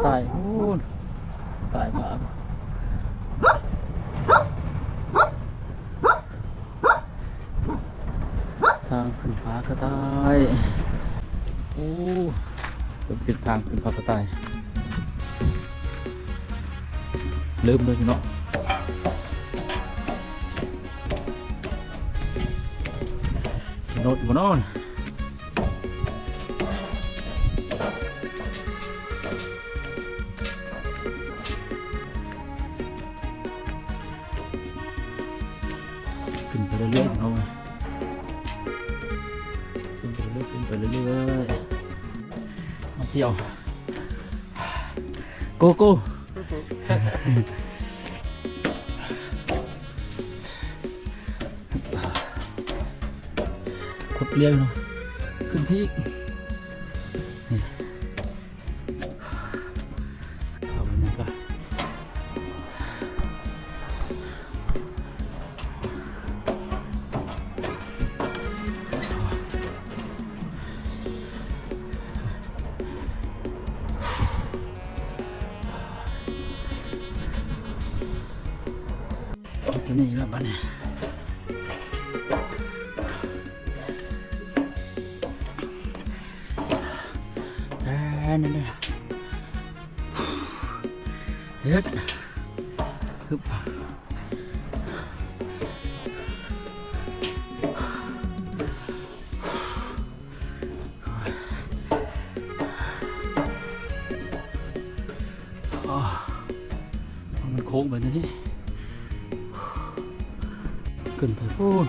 ຕາຍພຸ້ນ ຕາຍພາ ທາງຂຶ້ນຜາກະຕ່າຍ. ໂອ້ ເປັນເສັ້ນທາງຂຶ້ນຜາກະຕ່າຍ ເລີ່ມເລີຍເນາະ. ສະໜົດບໍ່ເນາະ? ຂຶ້ນໄປເລື້ອຍໆ ເນາະ ຂຶ້ນໄປເລື້ອຍໆ ຂຶ້ນໄປເລື້ອຍໆ ມາທ່ຽວ ໂກໂກ ຄົດລ້ຽວເນາະ ຂຶ້ນໄປອີກ ນີ້ ເຂົ້າໄປນີ້ກະ ຕົວນີ້ລະບາດນີ້ ເອີ ນັ້ນແຫຼະ ເຮັດ ຮຶບ. ອໍ ມັນໂຄ້ງໄປນີ້ ຂຶ້ນໄປພຸ້ນ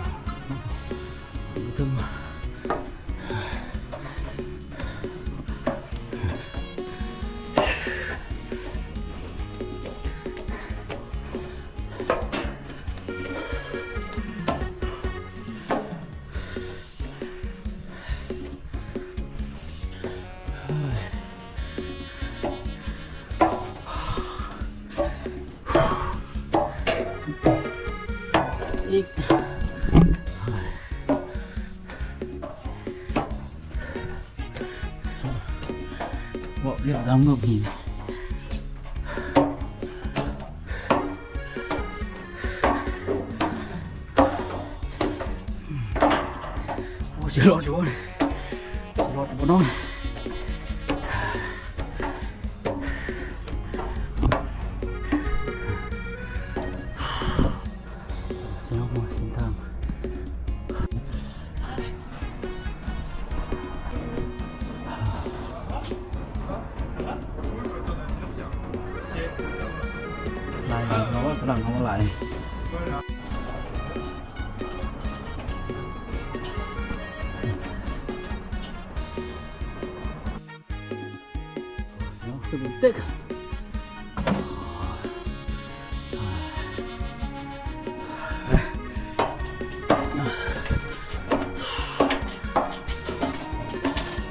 ເຖິງ ອີກ ເບາະລຽບຕາມເງືອບຫີນ. ໂອ້ ຊິລອດຢູ່ບໍ່ ຊິລອດຢູ່ບໍ່ເນາະ? ເນາະ ເສັ້ນທາງ ຫຼາຍເນາະ ຝຣັ່ງເຮົາຫຼາຍ. ເນາະ ຂຶ້ນເຕັກ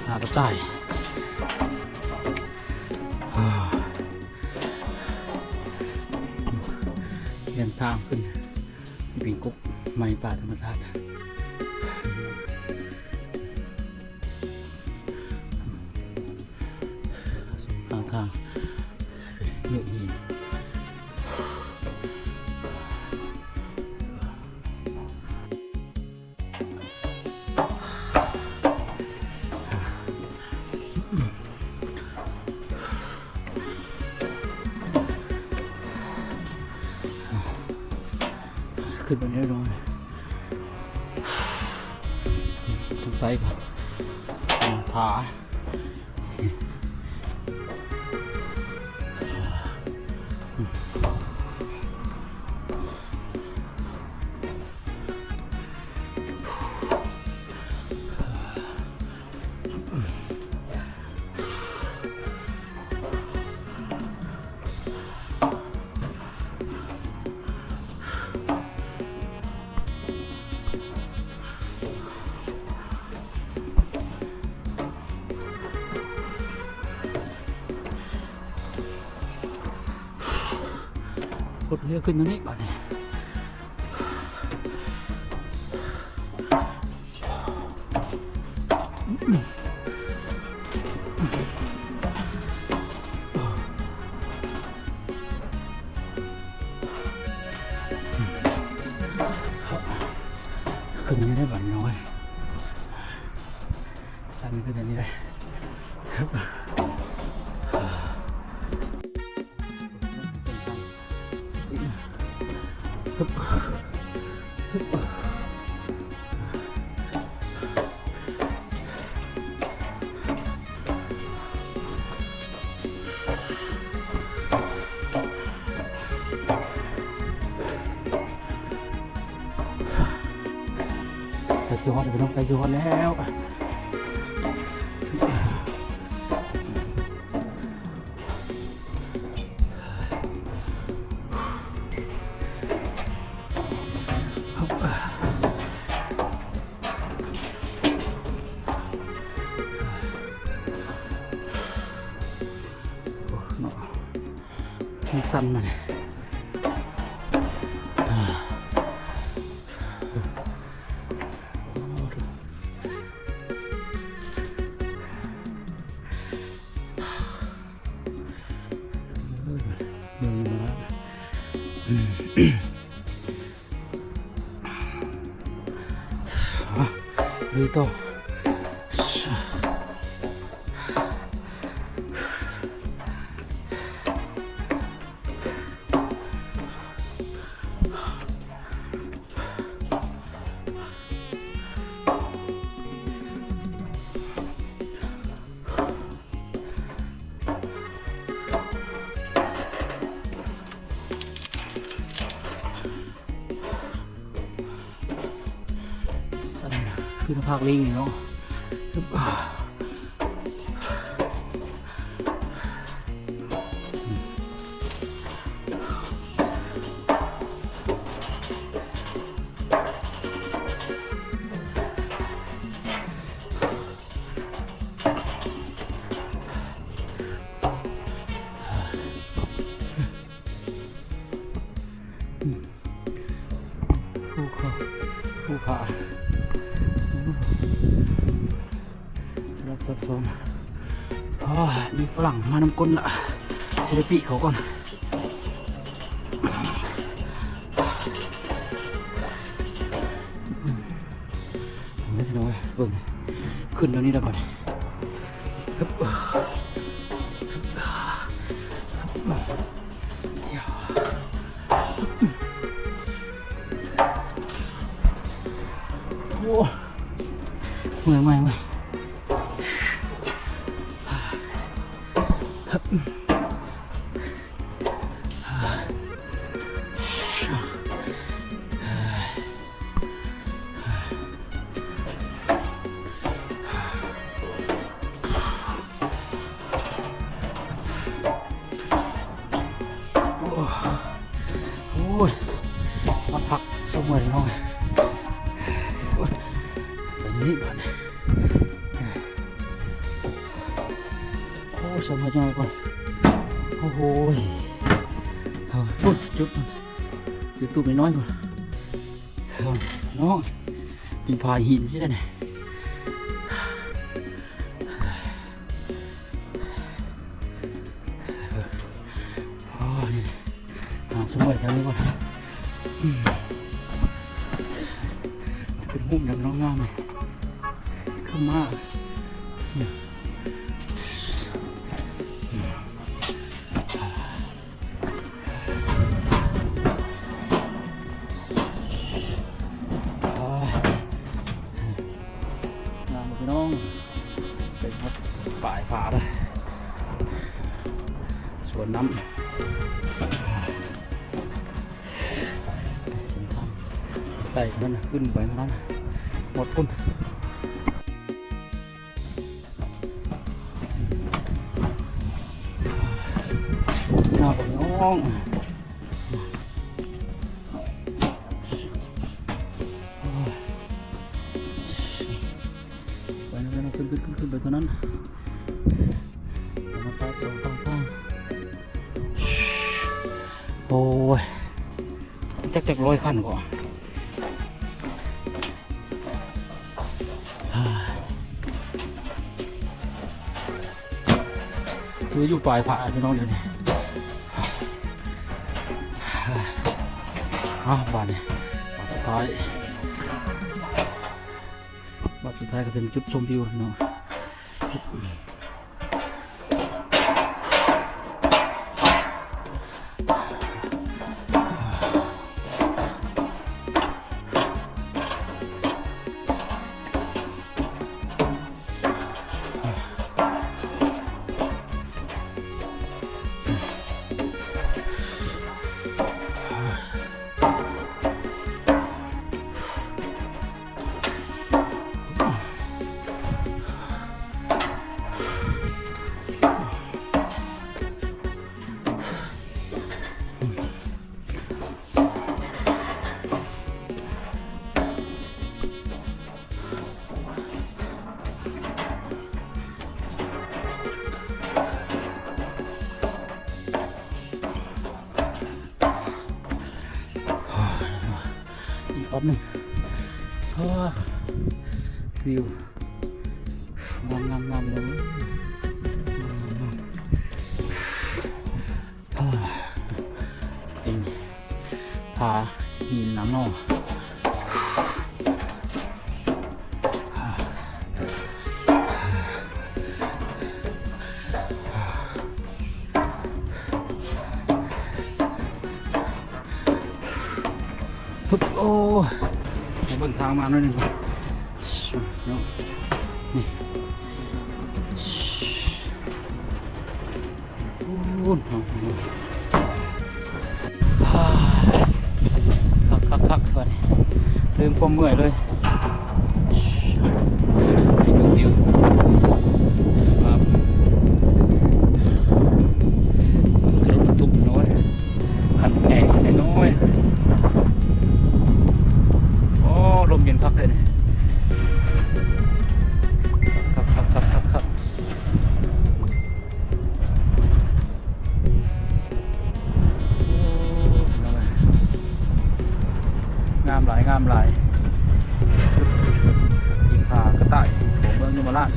ຫາກະຕ່າຍ ແຄມທາງຂຶ້ນ ເປັນກົກໄມ້ປ່າທຳມະຊາດ. ທາງ ທາງເລືອກດີ ຂຶ້ນໄປແນ່ນອນ ທາງໃຕ້ກໍຜາ. ກົດເຮືອຂຶ້ນຕົງນີ້ບາດນີ້ ໂ ໂອ້ຍ ສັ່ນຂຶ້ນອັນນີ້ເດ້. ໃກ້ຊິຮອດແລ້ວພີ່ນ້ອງ ໃກ້ຊິຮອດແລ້ວ. ໂອ້ ເນາະ ມັນສັ່ນມານີ້. ເບິ່ງມາແລ້ວ ລຸຍຕໍ່. ສັ່ນ ຄືພາກລິງນີ້ເນາະ. ພູເຂົາ ພູຜາ ສະຫຼັບສັບສົນ. ໂອ້ຍ ມີຝຣັ່ງມານຳກົ້ນລະ ຊິໄດ້ປີກເຂົາກ່ອນ. ເບິ່ງ ຂຶ້ນແນວນີ້ແລ້ວບັດນີ້. ໂອ້ ເມື່ອຍ ເມື່ອຍ ເມື່ອຍ. ໂອ້ຍ ມາພັກຊົມເມື່ອຍເນາະ ໂອ້ຍ ແບບນີ້ບາດນີ້. ໂອ້ ສະມາຍອກກ່ອນ. ໂອ້ໂຫຍ ເອົາ ໂອ້ຍ ຈຸດ ຈຸດຕູບນ້ອຍໆ ພຸ້ນເນາະ ເປັນຜາຫີນຊີ້ແຫຼະນີ້. ອໍ ນີ້ ຫາຊຸມໄວ້ແຖວນີ້ກ່ອນ. ອືມ ເປັນຮູບຫຍັງເນາະ ງາມນີ້ ຄືມ້າ. ງາມບໍ່ພີ່ນ້ອງ ເປັນຮອດປາຍຜາເດີ ສວນນ້ຳ. ເສັ້ນທາງໄຕ່ນັ້ນນະ ຂຶ້ນໄປນັ້ນນະ ໝົດພຸ້ນ. ໜາວບໍ່ນ້ອງ ໄປນຳ ຂຶ້ນ ຂຶ້ນ ຂຶ້ນ ຂຶ້ນໄປເທົ່ານັ້ນ. ທຳມະຊາດສອງຝັ່ງທາງ. ໂອ້ຍ ຈັກ ຈັກຮ້ອຍຂັ້ນກໍ ຄືຢູ່ປາຍຜາພີ່ນ້ອງ ດຽວນີ້. ເອົາ ບາດນີ້ ບາດສຸດທ້າຍ. ສຸດທ້າຍກໍເຖິງຈຸດຊົມວິວແລ້ວເນາະ. ອີກຮອບໜຶ່ງ. ໂອ້ ວິວງາມໆໆເລີຍ. ໂອ້ ເປັນຜາຫີນນະເນາະ. ໂອ້ ມາເບິ່ງທາງມາໜ້ອຍໜຶ່ງກ່ອນເນາະ. ນີ້ ໂອ້ ຄັກໆໆ ບາດນີ້ລືມຄວາມເມື່ອຍເລີຍ. ໄປດູວິວ ລົດບັນທຸກນ້ອຍ ຄັນໃຫຍ່ຄັນນ້ອຍ. ໂອ້ ລົມເຢັນຄັກແທ້ນີ້. ຄັກໆໆໆ. ງາມຫຼາຍ ງາມຫຼາຍ. ອີກຜາກະຕ່າຍຂອງເມືອງຍົມມະລາດ.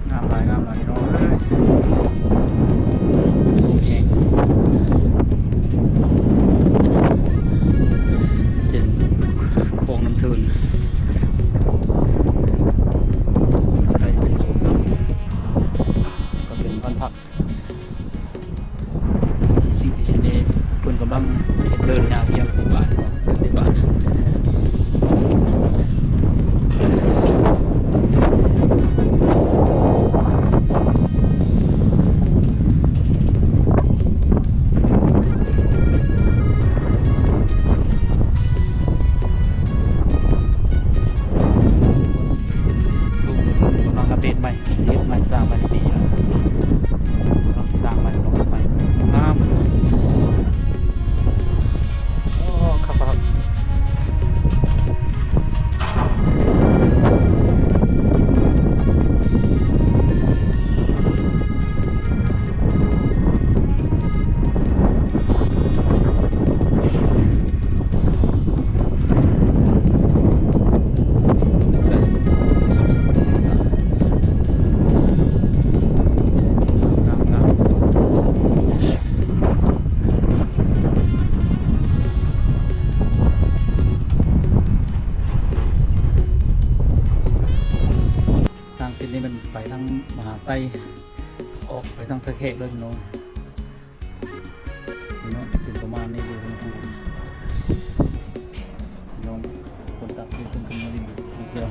ງາມຫຼາຍ ງາມຫຼາຍ ພີ່ນ້ອງເອີຍ. ລົມແຮງ. ເສັ້ນຂອງນ້ຳເທີນ ໄດ້ເປັນສວນນຳ ກໍເປັນບ້ານພັກ. ສິ່ງທີ່ເຫັນນີ້ ເພິ່ນກຳລັງເຮັດເດີ່ນຍາວຮຽງໃນບ້ານ ເດີ່ນໃນບ້ານ. ລູກເພິ່ນກຳລັງອັບເດດໃໝ່ ຊິເຮັດໃໝ່ ສ້າງໃໝ່ໃນປີນີ້ ກຳລັງຊິສ້າງໃໝ່ ກຳລັງເຮັດໃໝ່ ງາມ. ໂອ້ ຄັກໆ. ທາງເສັ້ນນີ້ມັນໄປທາງມະຫາໄຊ ອອກໄປທາງທ່າແຂກເລີຍເນາະ. ເນາະ ເປັນປະມານນີ້ເລີຍ ພີ່ນ້ອງ ຄົນຕ່າງປະເທດເພິ່ນກໍມາຫຼິ້ນຢູ່ແຖວ